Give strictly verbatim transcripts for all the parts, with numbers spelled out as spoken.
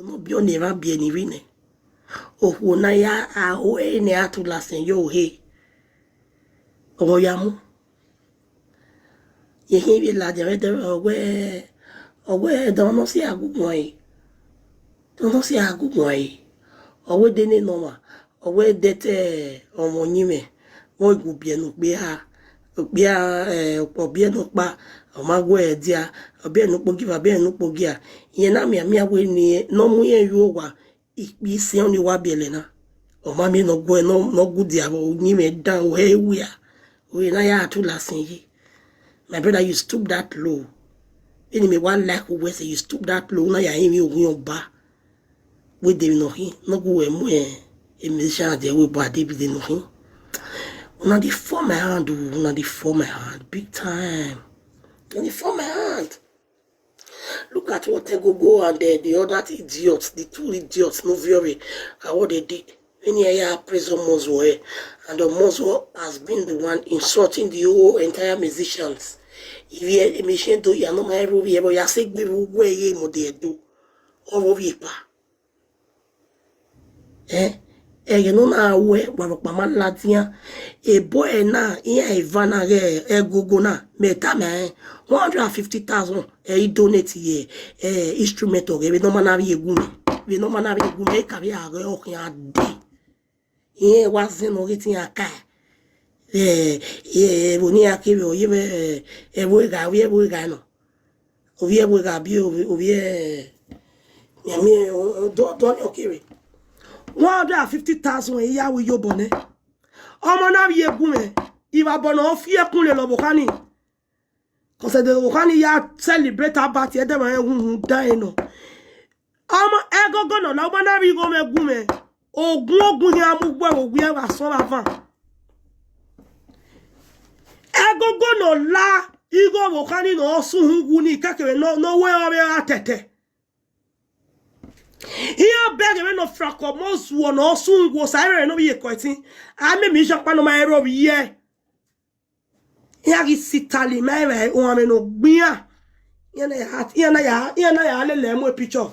Ne ọ biẹ ọnii, emwa biẹ ne ivbi nẹ. Okhuo na ya aro ẹre ne a tu lasan ye ohe. Ọ ya mu. Ye khin vbe ladian vbe ẹdẹ, ọ wẹ, ọ wẹ ẹdẹ ọnọ si a gu guan re. Ọnọ si a gu guan re. Ọ wẹ de ne nọ ọmwa, ọ wẹ de te ọmwa uyinmwẹ, vbe ọ gu biẹ ne okpia, okpia, eh, ọ biẹ ne ọkpa, ọ ma wẹ dia, ọ biẹ ne ukpogieva, ọ biẹ ne ukpogia. Irẹn na mianmian wẹ ne ọ mu irẹn ye owa, ikpia isiẹn ọnii wa biẹlẹ na. Ọ ma miẹn ne ọ gu, ne ọ, ne ọ gu dia vbe uyinmwẹ dan, ọ hẹ wia. Ọre na ya tu lasan ye. My brother, you stoop that low. Vbene mẹ wa like uwẹ sẹ, you stoop that low, na ya rinmwian oghian ọba. Wẹ de emwi ne ọ khin, ne ọ gu wẹ mu, eh, musician dia wẹ ba de bi de ne ọ khin. Una dey fall my hand o, una dey fall my hand big time. Una dey fall my hand. Look at what Egogo and, eh, the other idiots, the two idiots, no very, uh, what they did. When you hear praise Omozuo, eh, and Omozuo has been the one insulting the whole entire musicians. If you hear a machine do, you are not my room, but you are saying we will wear ye mo de do. Or we pa. Eh? Ẹghẹ ne ọ na ruẹ, wa rhọkpa ma ladian. Ebo ẹre na, iran eva na ghe Egogo na, mẹ tama rẹn, one hundred and fifty thousand, ẹ i donate ye, eh, instrument ọghẹe, vbene ọ ma na rhie gu mẹ, vbene ọ ma na rhie gu mẹ, ẹ ka vbe a ghe ọ khian dee. Irẹn wa zẹ ne ọ ghe te iran ka, eh, eh, ẹvbo ne iran kevbe ọ ye vbe, eh, ẹvbo egha, ovbi ẹvbo egha nọ. Ovbi ẹvbo egha biẹ, ovbi, ovbi, eh, miẹn, miẹn, ọ, ọ, dọ, dọ ni ọ kevbe. One hundred and fifty thousand ya ru iyobọ nẹ. Ọmọ na vbe gu mwẹ, ivbabọ ne ọ fi ẹkun lele ọvbokhan ni. Cause ẹdẹ ọvbokhan ni ya celebrate about ẹdẹ mwa rẹn uhunmwu dan ẹre nọ. Ọmọ Egogo ne ọ la, ọmọ na vbe igho mwẹ gu mwẹ. Ogun ogun hia mu ugbẹ vbe owiẹ vbe asọn vbe avan. Egogo ne ọ la igho ọvbokhan ni ne ọ sẹ uhunmwu ni kẹkẹvbe ne ọ, ne ọ wẹ ọvbe ra tẹtẹ. Iran bẹghe vbene Frank Omozuo ne ọ sẹ uhunmwu, Osa ẹmwẹ ne ovbi iyeke ẹtin, a miẹn emwi isan ọkpa ne ọ ma rẹn rre ovbi ẹre. Iran ghi sitali ma evba uwanmwẹ ne ọ gbe iran. Iran na ya, iran na ya, iran na ya lele mu picture.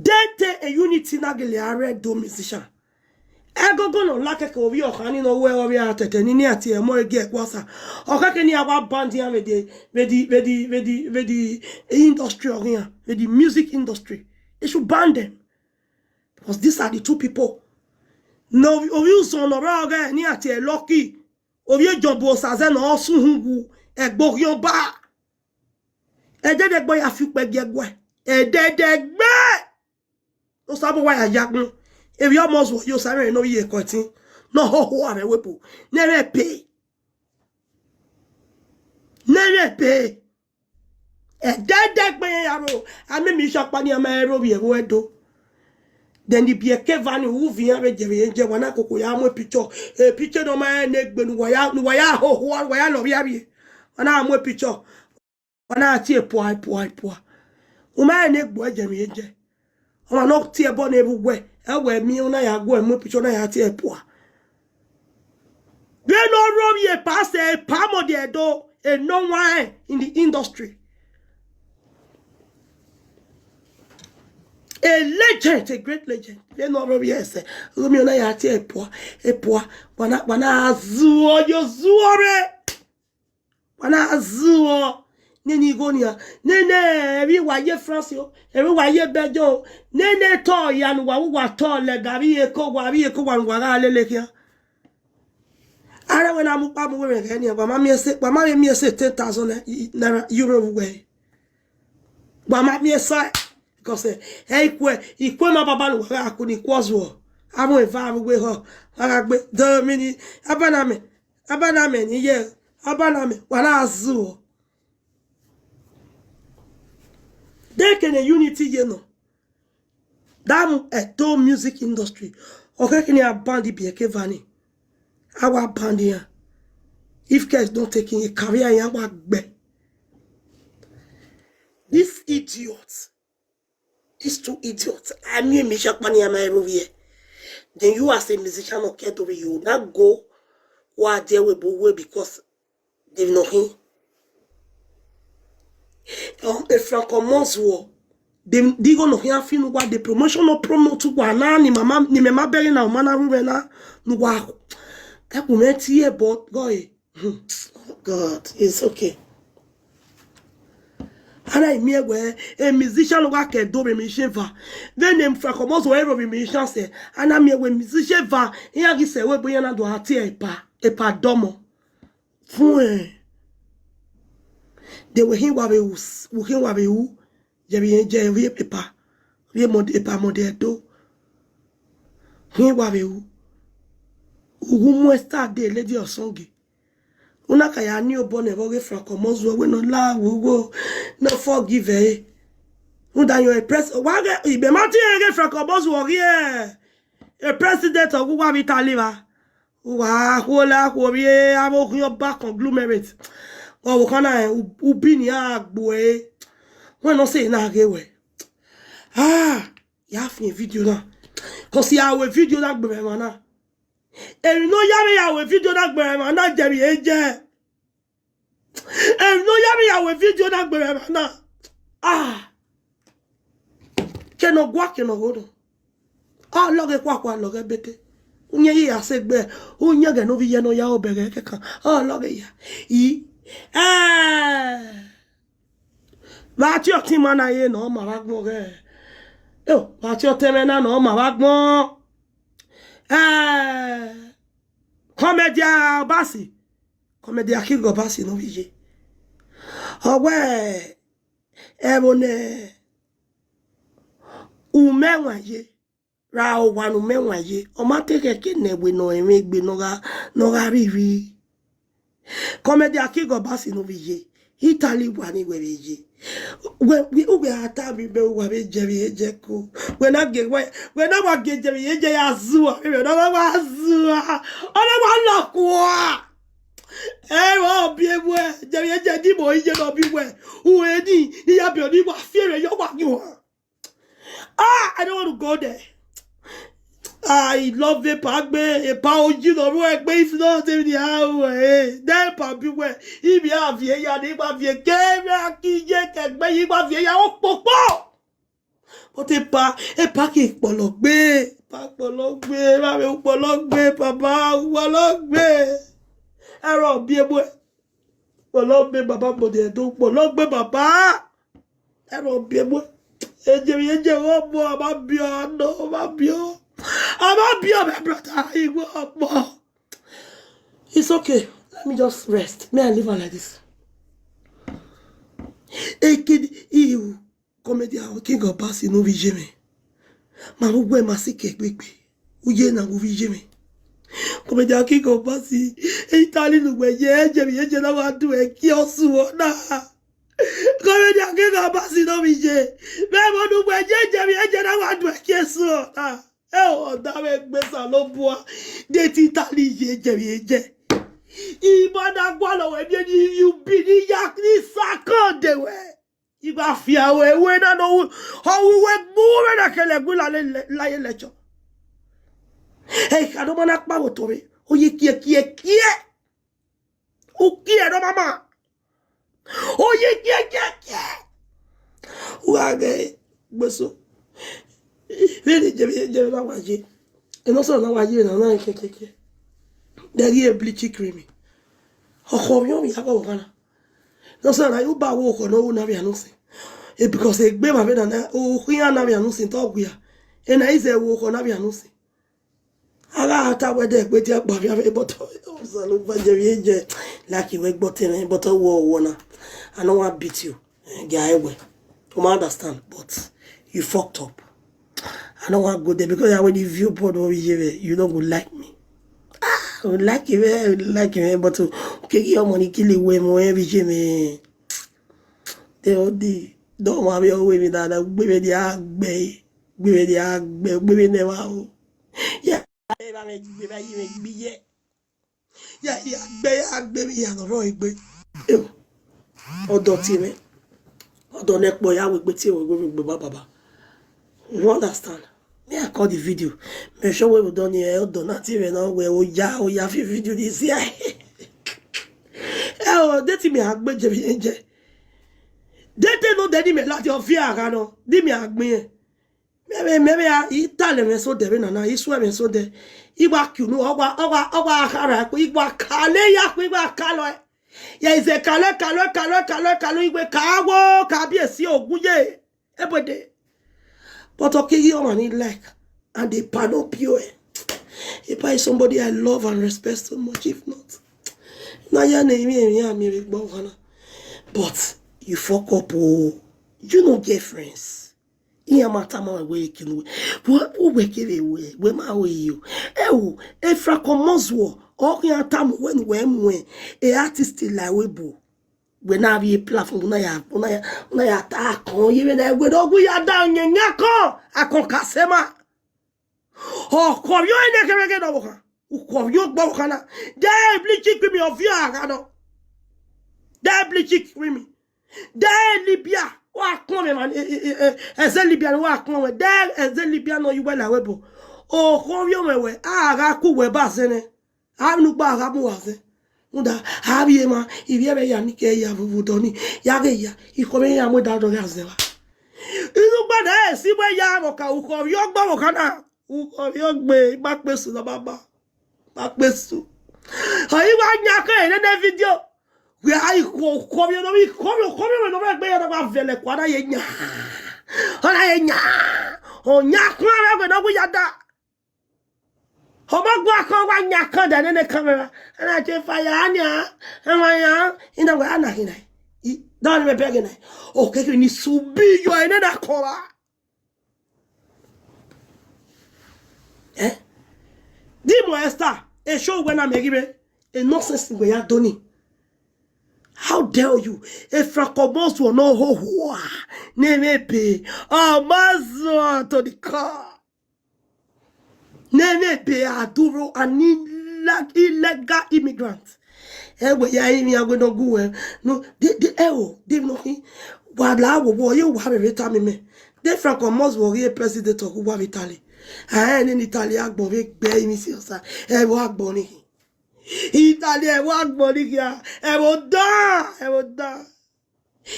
They take a unity na gele a rre do musician. Egogo ne ọ la kẹkẹ ovbi ọkhan ni ne ọ wẹ ọvbe a tẹtẹ ni, ne iran tie ẹmọ gie ẹguasa. Ọ kẹkẹ ne iran wa band iran vbe the, vbe the, vbe the, vbe the, vbe the industry of iran, vbe the music industry. They should ban them. Because these are the two people. Ne ovbi, ovbi uzọn ne ọ rre ọghẹe ne iran tie Lucky. Ovbi Ejọnbuosa zẹ ne ọ sẹ uhunmwu ẹgboghian ọba. Ẹdẹdẹgbe ya fi ukpẹ gie ẹguae. Ẹdẹdẹgbe. Osa bu wa ya ya gbọn. Evbi Omozuo ye Osa ẹmwẹ ne ovbi iyeke ẹtin. Ne ọ hoho amwẹ webo. Ne ẹmwẹ pe. Ne ẹmwẹ pe. Ẹdẹdẹgbe ya ro. A miẹn emwi isan ọkpa ne iran ma rẹn rre ovbi ẹvbo Ẹdo. Then the biẹ keva ni, u viọ iran vbe jẹ vbe ye jẹ, wa na koko ya mu picture. E picture ne ọ ma rẹn ne egbe ne uwa ya, ne uwa ya hoho, ne uwa ya lọ vbiavbiẹ. Wa na mu picture. Wa na tie pua, pua, pua. U ma rẹn ne egbe ẹjẹ vbe ye jẹ. Ọmwa ne ọ tie ẹbọ ne vbe uwẹ, ẹ wẹ miẹn, u na ya gu ẹre mu picture, u na ya tie pua. Vbene ọ rre ovbi epa sẹ, epa mọdia Ẹdo, e no one in the industry. A legend, a great legend. Vbene ọ rre ovbi ẹsẹ, u miẹn, u na ya tie pua, e pua, wa na, wa na zuọ, yo zuọ rre. Wa na zuọ, nene igho nian, nene, emwi wa ye France o, emwi wa ye Belgium o, nene tọ ya ne uwa, uwa tọ lẹga vbe iyeke owa, vbe iyeke owa ne uwa gha lele khian. Arẹn wẹ na mu ukpa mu wẹ mwẹ ghẹ nian, wa ma miẹn ẹse, wa ma vbe miẹn ẹse ten thousand naira, euro vbe uwẹ. Wa ma miẹn ẹse, because, eh, ẹ i kue, i kue ma baba ne uwa gha ku ni kue ọzuọ. Avbe eva vbe uwe họ, wa gha gbe, do mi ni, aba na mẹ, aba na mẹ ni ye, aba na mẹ, wa na zuọ. De kene unity ye nọ. Damu Ẹdo music industry. Ọ khẹke ne a ban the biẹ keva ni. A wa ban iran. If care is not taken, e career iran wa gbẹ. This idiot. These two idiots. A miẹn emwi isan ọkpa ne iran ma rẹn rre ovbi ẹre. Then you as a musician, ọ ke do vbe you na go wa die wẹ ebo uwe because they no khin. Um, e Frank Omozuo, De, de igho ne ọ khian fi ne uwa, de promotion ne ọ promote uwa na, ne mama, ne imẹ ma bẹghe na, ọ ma na ru mwẹ na, ne uwa, ẹkun mwẹ tie, but God, eh, oh God, it's okay. A na miẹn wẹẹ, e musician ne ọ gha ke do vbe musician eva, vbene Frank Omozuo ro vbe musician sẹ, a na miẹn wẹẹ musician eva, iran ghi sẹ ẹvbo ebo, iran na do a tie epa, epa dọmọ. Fuẹn. De wẹ khin wa vbe ru, u khin wa vbe ru, yẹ vbe irẹn ye vbe epa, vbe epa mọdẹ do. Khin wa vbe ru. U gu mu Esther de lady Osongi. U na ka ya ni obọ nẹ vbe ọghe Frank Omozuo wẹ ne ọ la vbe ugho, ne ọ forgive ẹre. Rhunmwuda yọ e pres-, wa ghe, imẹ ma tie ghe Frank Omozuo ọ ghi e president ọghe uwa vbe Italy evba. Uwa khuo la khuo vbe avbe okhian ọba conglomerate. Ọvbokhan na, u, u bi ni a gbe ẹre. Wẹ ne ọ sẹ na ghe wẹ. Ah, ya fian video na. Cause ya ru video na gbe mwẹ emwa na. Emwi ne ọ ya vbe ya ru video na gbe mwẹ emwa na, Yẹmi Angel. Emwi ne ọ ya vbe ya ru video na gbe mwẹ emwa na. Ah. Ke ne ọ gua, ke ne ọ gho nọ. Ọ lọghe khuakhua, lọghe bete. Uyẹn ye ya sẹ egbe, uyẹn ghẹ ne ovbi iyẹ ne ọ ya obọ ẹghẹ kẹkan. Ọ lọghe ya. I, eh. Vbe a tie ọtẹn ima na ye ne ọ ma vbe agbọn ghẹ. Eo, vbe a tie ọtẹn mwẹ na ne ọ ma vbe agbọn. Eh, Comedian Obasi. Comedian King Obasi ne ovbi iye. Ọ wẹẹ, ẹvbo ne u mẹ wan ye, ra owa ne u mẹ wan ye, ọ ma te khẹke ne ẹvbo ne ọ rẹn mwẹ egbe ne ọ gha, ne ọ gha rhirhi. Comedian King Obasi ne ovbi iye, Italy wa ni wẹ vbe ye. Wẹ, wẹ, uwẹ a ta vbe imẹ, uwa vbe jẹ vbe ye jẹ ko. Wẹ na gie, wẹ, wẹ na wa gie jẹ vbe ye jẹ ya zua, wẹ na wa zua. Ọ na wa lọ kua. Ẹ vbe ọ biẹ wẹ, jẹ vbe ye jẹ di mo iye ne ọ biẹ wẹ. Uwẹ ni, ni ya biẹ ni wa fi ẹre yọ wa gie uwa. Ah, I don't want to go there. I love epa gbe, epa oyi ne ọ ru ẹgbe, if not, eh, then epa bi wẹ, ibi a viẹ ya ne ima viẹ ke, vbe a ki ye ke egbe yi ima viẹ ya okpokpo. But epa, epa ke kpọlọ gbe, epa kpọlọ gbe, epa vbe kpọlọ gbe, baba, kpọlọ gbe. Ẹrọ biẹ wẹ, kpọlọ gbe baba, body do kpọlọ gbe baba. Ẹrọ biẹ wẹ, eje vbe ye jẹ vbe ọmọ, a ma biẹ ọnọ, a ma biẹ ọ. A ma biẹ ọ, my brother, iwẹ ọmọ. It's okay. Let me just rest. May I leave her like this? Ekene, iru, Comedian King Obasi ne ovbi iye mwẹ. Ma vbe uwẹ ma si ke kpekpe. U ye na vbe ovbi iye mwẹ. Comedian King Obasi, Italy ne uwẹ ye, jẹ vbe ye jẹ na wa do ẹki ọsu ọ na. Comedian King Obasi ne ovbi iye. Vbe ẹvbo ne uwẹ ye, jẹ vbe ye jẹ na wa do ẹki ọsu ọ na. Ẹ o, ọ da vbe gbe Osanobua, de te Italy ye, jẹ vbe ye jẹ. Ima na gualọ wẹ miẹn ni, you be ni ya ni sa kọn de wẹ. I gba fia wẹ, wẹ na nọ, ọ ru wẹ gbu wẹ na kẹlẹ gbe la ye lẹchọ. Ẹ kha ne ọ ma na kpa vbe otọ mwẹ, ọ ye kiẹ, kiẹ, kiẹ. U kiẹ ne ọ ma ma. Ọ ye kiẹ, kiẹ, kiẹ. U gha ghẹ gbe eso. Vbene jẹ vbe, jẹ vbe na wa ye. Enọ sẹ na wa ye na, na kẹkẹkẹ. Dẹ ghi e bleach cream. Ọkhọ vbe ọ vbe ya vbe ọghan na. Nọ sẹ na, u ba wo ọkhọ ne ọ ru na vbe anu sin. Eh, because egbe ma vbe na na, okhian na vbe anu sin, te ọ wia. Ena i zẹ wo ọkhọ na vbe anu sin. A gha ta wẹ de egbe dia gba vbe avbe, but Osanobua jẹ vbe ye jẹ, like wẹ gbe otẹn mwẹ, but ọ wọ, ọ wọ na. I no wan beat you. Eh, guy, well, you might understand, but you fucked up. I don't want to go there because when you view board over here, you don't go like me. Ah, I would like you, eh, I would like you, eh, but uh, okay, your money kill it way more every gym, eh. They all the don't want me away with that. We will the agbe, we will the agbe, we will never. Yeah, I never make me, yeah. Ya, ya gbe, ya gbe vbe ya nọ rrọọ egbe. Eo, ọdọ tie mwẹ. Ọdọ ne ẹkpọ ya wegbe tie wegbe vbe egbe ba baba. You understand? Me, I call the video. Make sure we don't hear ọdọ na tie mwẹ na wẹ oya, oya fi video this year. Eo, de ti mi agbe je bi enje. Dede ne odẹ ne imẹ ladian, ọ viẹ a gha nọ, ne imẹ a gbẹn irẹn. Mẹ vbe, mẹ vbe a, I talẹ mwẹ sẹ odẹ vbe nana, I suẹ mwẹ sẹ odẹ. I wa kie unu, ọ wa, ọ wa, ọ wa khara ẹkpo, I wa kalọ ya ẹkpo, I wa kalọ ẹe. Ya izẹ kalọ, kalọ, kalọ, kalọ, kalọ, I wẹ ka wo, ka biẹ si ogun ye. Every day. But ọ keghi ọmwa ni like and dey panopio ẹe. If I somebody I love and respect so much, if not, na ya ne emwi emwi a miẹn vbe gba ọvbokhan na. But you fuck up o. You no get friends. Iran ma tama wẹ wẹ kinu wẹ. Wẹ, wẹ kevbe wẹ, wẹ ma ho iyo. Ẹ o, Frank Omozuo, ọ khian tama wẹ ne uwẹ mu e artist la wẹ bo. Wẹ na vbe platform, u na ya, u na ya, u na ya ta akọn ye vbe na wẹ do gu ya da yẹn yan akọn, akọn ka sẹ ma. Ọ kọ vbe ọnrẹn ne kẹmwẹ ghe ne ọvbokhan. U kọ vbe ọgbọ ọvbokhan na. De bleach cream ọ viọ a gha nọ. De bleach cream. De Libya, wa kpọn mwẹ ma, e, e, e, e, ẹzẹ Libya ne wa kpọn mwẹ. De ẹzẹ Libya ne ọ ye uwẹ la wẹ bo. Ọ kọ vbe ọmwẹ wẹ, a gha ku wẹ ba zẹ nẹ. Avbe ne ugba gha mu uwa zẹ. Rhunmwuda, avbe emwa, ivbi ẹmwẹ ya ni ke ya vbe odọ ni, ya ghe ya, ikhọmwẹ ya mu da dọ gha zẹ vba. Inu ugba na esi wẹ ya vbe ọka, ukhọ vbe ọgbọ vbe ọka na, ukhọ vbe ọgbe, I ma kpe su nọ baba, I ma kpe su. Ọ i wa yan ke nene video, wẹ a ikhọ, ukhọ vbe nọ, ikhọ vbe, ukhọ vbe nọ vbe gbe ya na wa vẹlẹ kua na ye yan. Ọ na ye yan. Ọ yan kua vbe gbe na gu ya da. Ọmọ gua kan wa yan kan da nene camera. Ana je fa ya ania. Ama ya. Ina wa ana hina. I, da ni me beg na. O keke ni subi yo ene na kọra. Eh? Di mo Esther, e show we na me give e nonsense we ya do ni. How dare you? E Frank Omozuo no ho hua. Ne me be. Omozuo to the car. Nene be aduro an ille-, illegal immigrant. Ẹ wẹ ya rinmwian wẹ ne ọ gu wẹ. No, de, de, ẹ o, de no khin. Wa la wo wo, ye wa vbe vbe tama mẹ. De Frank Omozuo ghi president ọ gu wa vbe Italy. A ẹ nene Italy agbọn vbe gbe rinmwi si ọsa. Ẹ vbe agbọn ni khin. Italy ẹ vbe agbọn ni khin. Ẹ vbe odan, ẹ vbe odan.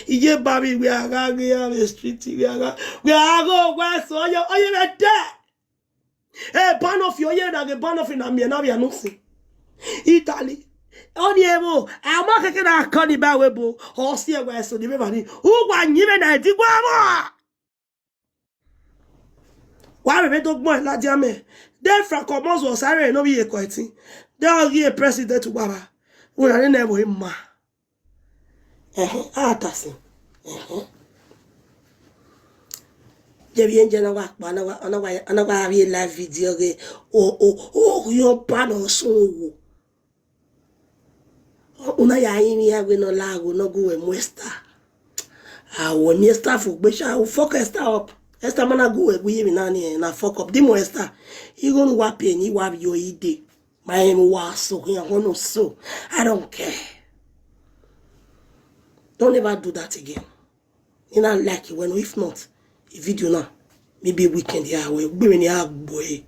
Iye ba vbe wẹ a gha ghe iran vbe street, wẹ a gha, wẹ a gha ghe owa ẹse, ọ ye, ọ ye mwẹ dẹ. E Banofi, ọ ye na ghe Banofi na miẹn na vbe anọ sin. Italy. Ọni ẹvbo, a ma keke na kọ ni ba wẹ bo, ọ si ẹwa ẹse ni vbe evba ni. Uwa yin mwẹ na ẹdẹ igua vbọ. Wa vbe vbe do gbẹn ladian mẹ. De Frank Omozuo Osare ne ọ vbe ye kọ ẹtin. De ọ ghi e president uwa vba. Wẹ na nene ẹvbo ima. Ẹhẹn, a ta sin. Ẹhẹn. Je vbe enjẹ na wa kpa, na wa, na wa, na wa vbe live video ghe, o, o, o, yọ ba na ọsọn wo. Una ya rinmwian wẹ ne ọ la gho ne ọ gu wẹ mu Esther. A wẹ miẹn Esther fo gbe sha, u fuck Esther up. Esther ma na gu wẹ gu ye emwi na ni, na fuck up. Di mu Esther. Igho ne uwa pie ni wa vbe yo ide. Ma rẹn vbe uwa so, khian họn no so. I don't care. Don't ever do that again. I na like wẹ no, if not, e video na, maybe weekend ya wẹ, gbe mwẹ ni a gbo e.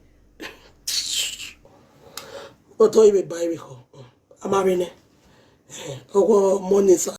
But ọ i vbe ba ẹ vbe khọ, a ma vbe nẹ. Eh, ọwọ morning, so